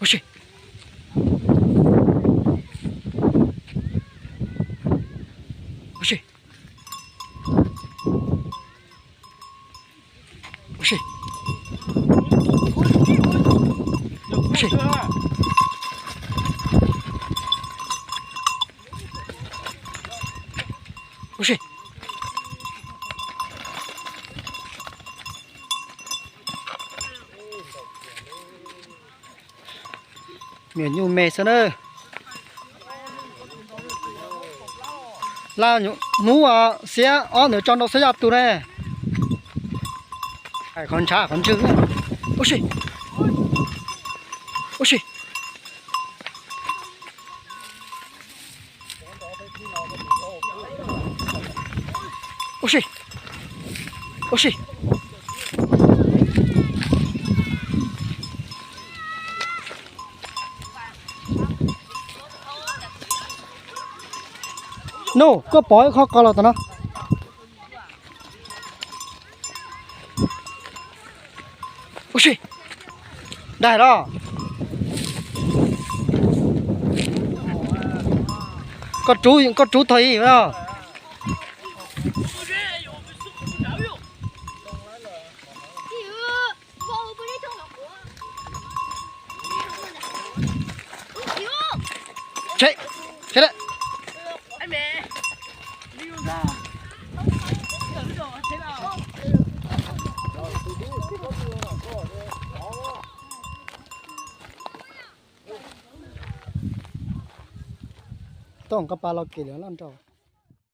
Ua si. Ua si. Ua si. Ua si. Ua si. Me nyuj me xwb na. Laj hnub xiab ob ntawd tso nrau xwb yog tus ne. Hais qhov ntshav qhov ntswg. Ua si. Ua si. Ua si. Ua si. Nus, koj pov ib qho qos los tom no. Ua si, daig los. Koj rub, koj rub tog ib os. Tshem, tshem lawm. Tau nqa pas los kev lawm loj nraud.